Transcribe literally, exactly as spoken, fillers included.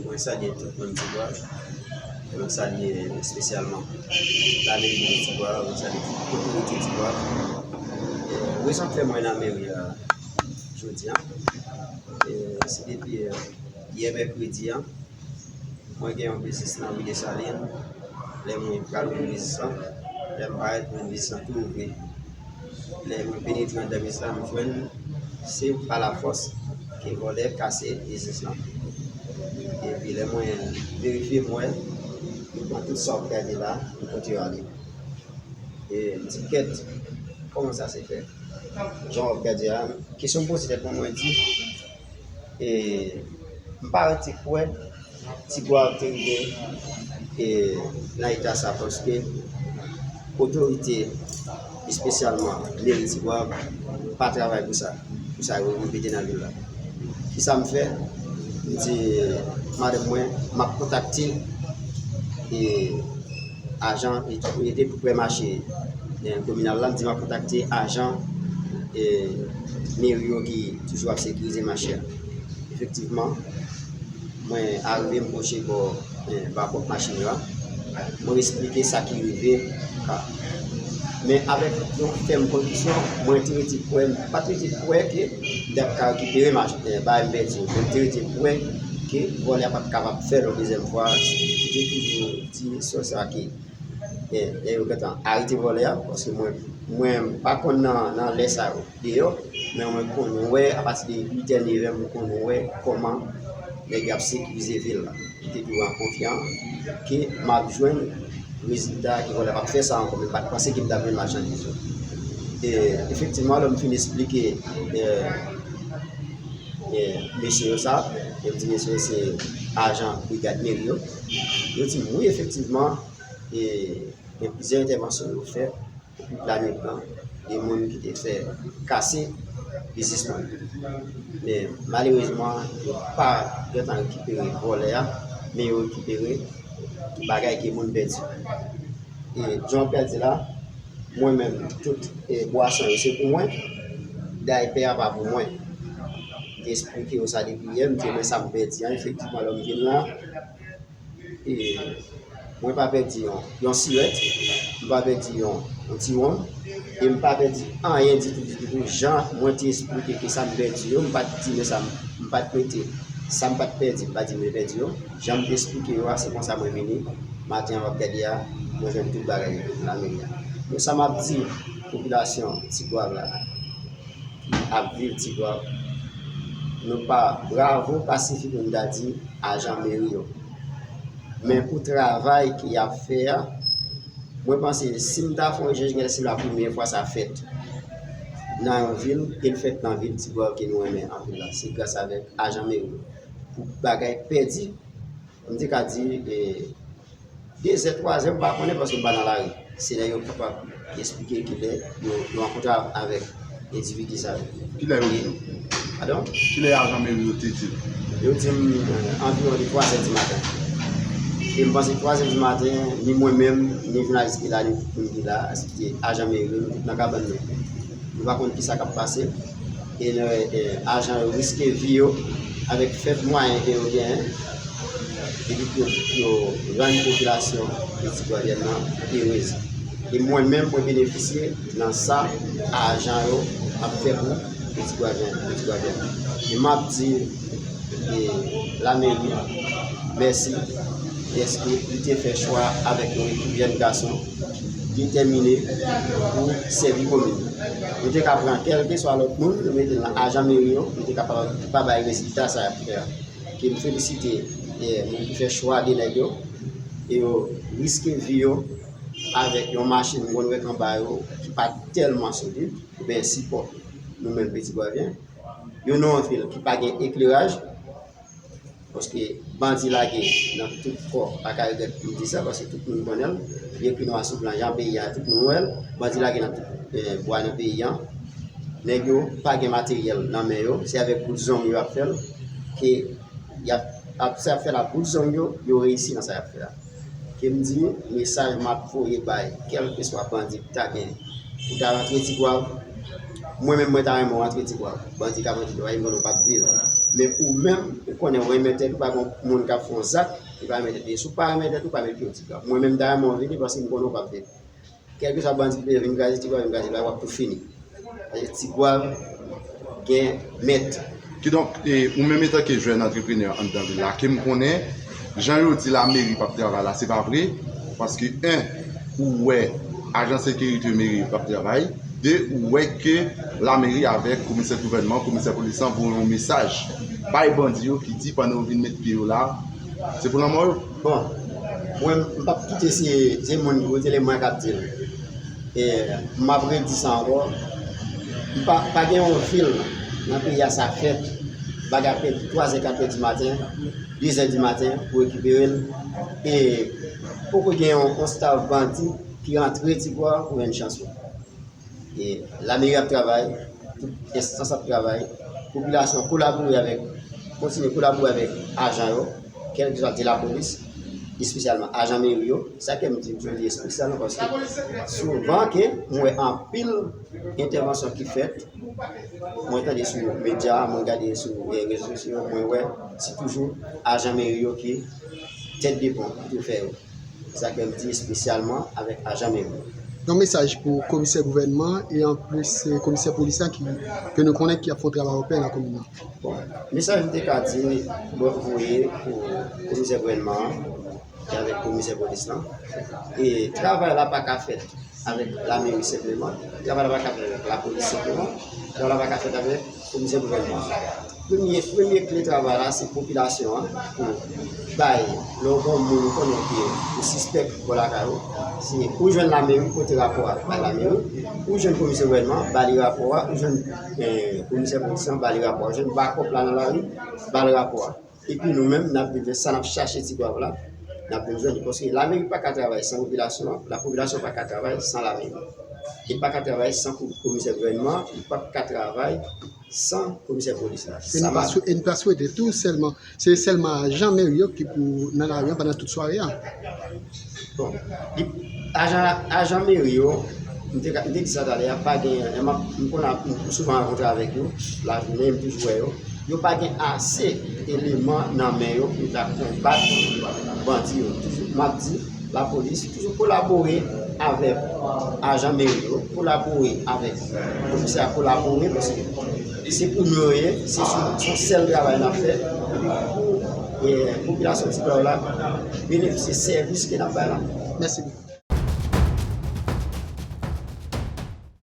Mwen salye tout moun Tigwav. Mwen salye espesyalman lameri de Tigwav. Mwen salye tout otorite Tigwav. E, rezon k fè mwen nan meri a jodi a, e, se depi, e, yè mèkredi a, mwen gen yon biznis nan ri Desalin. Lè mwen pral ouvri biznis lan, lè m parèt, mwen biznis lan tou ouvri. Lè mwen penetre anndan biznis la, m jwenn se pa lafòs ke vòlè kase biznis lan. Epi lè mwen verifye, m wè yo pran tout sa w ap gade la, yo pote yo ale. E m di, kèt, kòman sa se fèt? Jan w ap gade a, kesyon m poze tèt mwen, mwen di, e m pa rete kwè Tigwav te rive, e, nan eta sa, paske otorite, espesyalman meri Tigwav, pa travay pou sa, pou sa yo repete nan vil la. Kisa m fè? M di madanm mwen, m ap kontakte, e, ajan, e, ki te pou prè mache, e, kominal la, m di m ap kontakte ajan, e, meri yo ki toujou ap sekirize mache a. Efektivman, mwen arive, m pwoche bò, e, bò pòt machin yo a. Mwen esplike sa ki rive. Men avèk yon fèm konviksyon, mwen te rete kwè, m pa t rete kwè ke m t ap ka rekipere mach-, e, bagay m pèdi yo. Mwen te rete kwè ke vòlè a pa t kapab fè l yon dezyèm fwa. Li te toujou di sòsyè a ke, e, lè yo gentan arete vòlè a, paske mwen, mwen pa konn nan, nan lè sa yo deyò, men mwen konn wè, apati de uit è, nèf è, mwen konn wè kòman nèg yo ap sekirize vil la. Li te toujou an konfyans ke m ap jwenn rezilta, ke vòlè p ap fè sa ankò, men m pa t panse ke m t ap jwenn machandiz yo. E, efektivman, lè m fin esplike, e, e, mesye yo sa, yo di mesye yo se ajan brigad meri yo. Yo di m, wi, efektivman, e, gen plizyè entèvansyon yo fè. Epi planifikan de moun ki te fè kase biznis mwen. Men malerezman, yo pa gentan rekipere vòlè a, men yo rekipere bagay ke moun pèdi. E jan w pèdi la, mwen menm, tout, e, bwason yo se pou mwen, daypè a pa pou mwen. M te esplike yo sa depi yè, m di yo men sa m pèdi an, efektivman, lè m vin la, e, mwen pa pèdi yon, yon sirèt, m pa pèdi yon, yon ti wonm, e m pa pèdi anyen ditou, ditou, ditou. Jan mwen te esplike ke sa m pèdi yo, m pa t di men sa m, m pa t mete sa m pa t pèdi, m pa di men pèdi yo. Jan m te esplike yo a, se konsa mwen vini. Maten an, w ap gade a, mwen jwenn tout bagay yo nan meri a. Men sa m ap di popilasyon Tigwav la, ki ap viv Tigwav, nou pa bravo pasifik, nou ta di ajan meri yo. Men pou travay ke y ap fè a, mwen panse si m ta fè yon echanj, genlè se la premyè fwa sa fèt nan yon vil, e l fèt nan vil Tigwav ke nou renmen anpil la. Se gras avèk ajan meri yo. Pou bagay pèdi, m te ka di, e, de zè, twa zè, m pa konnen paske m pa nan lari. Se lè yo kapab esplike kilè yo, yo rankontre avèk endividi sa yo. Kilè yo di w? Padon? Kilè ajan meri yo te di w? Yo di m, e, anviwon de twa zè di maten. E m panse twa zè di maten, ni mwen menm, ni jounalis ki la, ni moun ki la, ki te ajan meri yo, nou tout nan kabann nou. Nou pa konn kisa k ap pase. E, e, ajan yo riske vi yo avèk fèb mwayen ke yo genyen, epi pou yo rann popilasyon de Tigwav nan erez. E mwen menm, mwen benefisye nan sa ajan yo ap fè pou Tigwav, pou Tigwav. E m ap di, e, lameri mèsi, dèske li te fè chwa avèk yon ekip jèn gason detèmine pou sèvi komin. Nou te ka pran kèlkeswa lòt moun, nou mete l nan ajan meri yo, nou te ka pa, pa bay rezilta sa y ap fè a. Ke m felisite, e, moun ki fè chwa de nèg yo, e yo riske vi yo avèk yon machin moun wèk anba yo ki pa tèlman solid, oubyen sipò nou menm Ti Gwavyen. Youn nan yon vil ki pa gen ekleraj, paske bandi lage nan tout kò, pa ka regrèt pou m di sa, paske tout moun konnen l, byen ke nwa sou blan, jan peyi a, tout moun wè l, bandi lage nan tout, e, bwa nan peyi a. Nèg yo pa gen materyèl nan men yo, se avèk bout zong yo ap fè l, ke y ap, ap, sa y ap fè la, bout zong yo, yo reyisi nan sa y ap fè a. Ke m di, mesaj m ap voye bay kèlkeswa bandi ki ta gen pou ta rantre Ti Gwavyen, mwen menm mwen ta renmen w rantre Ti Gwavyen. Bandi ka bandi, nou pa viv. Men ou menm, ou konnen ou renmen tèt ou, pa gen moun k ap fè yon zak, li pa renmen tèt li. Si w pa renmen tèt ou, pa met pye w Ti Gwav. Mwen menm, dayè, mwen vini paske m konnen w p ap vini. Kèlkeswa bandi ki te vin kraze Ti Gwav, vin kraze la, w ap tou fini. Paske Ti Gwav gen mèt. Kidonk, e, ou menm etanke jèn antreprenè anndan vil la, ke m konnen, jan yo di lameri p ap travay la, se pa vre. Paske, en, ou wè ajan sekirite meri p ap travay. De, ou wè ke lameri avèk komisè gouvènman, komisè polis lan voye yon mesaj bay bandi yo ki di pandan yo vin met pye yo la, se pou lanmò yo. Bon, mwen, m p ap kite se, se moun ki kote li, mwen k ap di l. E m ap redi sa ankò. M pa, pa gen yon vil nan peyi a sa fèt, bagay ap pèdi twazè, katrè di maten, dezè di maten pou rekipere l. E poko gen yon, yon staff bandi ki rantre Ti Gwav pou jwenn chans ou. E lameri ap travay, tout enstans ap travay, popilasyon kolabore avèk, kontinye kolabore avèk ajan yo, kèlkeswa de lapolis, espesyalman ajan meri yo. Sa ke m di, m di espesyalman paske souvan ke m wè anpil entèvansyon ki fèt, mwen tande sou medya, mwen gade sou, eh, rezo sosyo, mwen wè se toujou ajan meri yo ki tèt de pon ki tou fè yo. Sa ke m di espesyalman avèk ajan meri yo. Yon mesaj pou komisè gouvènman e anplis, eh, komisè polis la ki, ke nou konnen ki ap fè yon travay opè nan komin nan. Bon, mesaj m te ka di, bon, voye pou komisè gouvènman an, e avèk komisè polis lan. E travay la pa ka fèt avèk lameri senpleman. Travay la pa ka fèt avèk lapolis senpleman. Travay la pa ka fèt avèk komisè gouvènman. Premye, premye kle travay la, se popilasyon an pou bay, lè w gen yon moun ou konnen ke ou sispèk bò lakay ou, se ou jwenn lameri, pote rapò a bay lameri, ou jwenn komisè gouvènman, ba li rapò a, ou jwenn, eh, komisè polis lan, ba li rapò a, ou jwenn bakòp la nan lari, ba l rapò a. Epi nou menm, n ap vin fè sa n ap chache Ti Gwav la, n ap vin jwenn li. Paske lameri pa ka travay san popilasyon an, lapopilasyon pa ka travay san lameri. Li pa ka travay san ko-, komisè gouvènman, li p ap ka travay san komisè polis la. E nou pa swe-, e nou pa swete tou sèlman, se sèlman ajan meri yo ki pou nan lari an pandan tout sware a. Bon, li, ajan, ajan meri yo, m te ka, m te di sa talè a, pa gen, m ap, m konn ap, m souvan rankontre avèk yo, lajounen, m toujou wè yo. Yo pa gen ase eleman nan men yo pou yo ta konbat bandi yo. Toujou, m ap di, lapolis toujou kolabore avèk ajan meri yo, kolabore avèk komisè a, kolabore, paske se pou nou yo ye, se sou, se yon sèl travay n ap fè, epi pou, eh, popilasyon Ti Gwav la benefisye sèvis ke n ap bay la. Mèsi bokou.